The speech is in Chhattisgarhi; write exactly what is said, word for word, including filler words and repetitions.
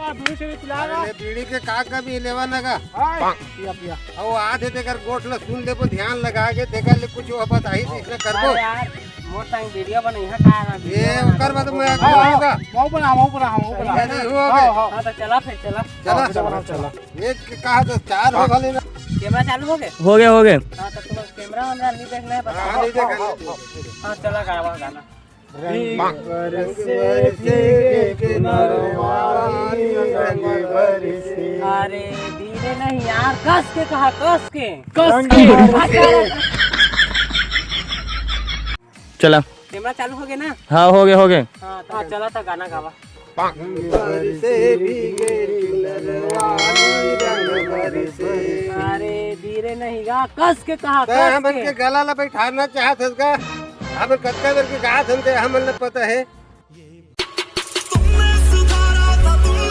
बीड़ी से भी पिला रहा। अरे, बीड़ी के का कमी, लेवा ना का? हाँ, पिया, पिया। अउ आथे तेकर गोठ ल सुन लेबो, ध्यान लगा के, तेकर ले कुछ वो बताही, तो इसने करबो। अरे यार, मोर संग वीडियो बनइहा का ना, ये वीडियो ओकर बाद मैं हाँ, हाँ, होगा। मऊ बना, मऊ बना, मऊ बना। ये नहीं हुआ हाँ, बे। हाँ। हाँ, तो चला फिर, चला। चला। हाँ, चला, चला। ये कहा तो चार हो भले ना। कैमरा चालू हो गए? हो गए, हो गए। हाँ, तो तुम्हारा कैमरा वैमरा नहीं देखना है, बता। हाँ, नहीं देखा, नहीं देखा। हाँ, चला गावा गाना। रंग बरसे भीगे किनरवा, रंग बरसे। अरे धीरे नहीं यार, कस के कहा, कस के। कस के। चला। कैमरा चालू हो गया ना? हाँ, हो गया, हो गया। हाँ, तो हाँ, चला था गाना गावा। रंग बरसे भीगे किनरवा, रंग बरसे। अरे धीरे नहीं गा, कस के कहा, तै कस हमन के। के गला ला बैठारना चाहत हस का? हमन कतका बेर के गात हन, ते हमन ला पता है।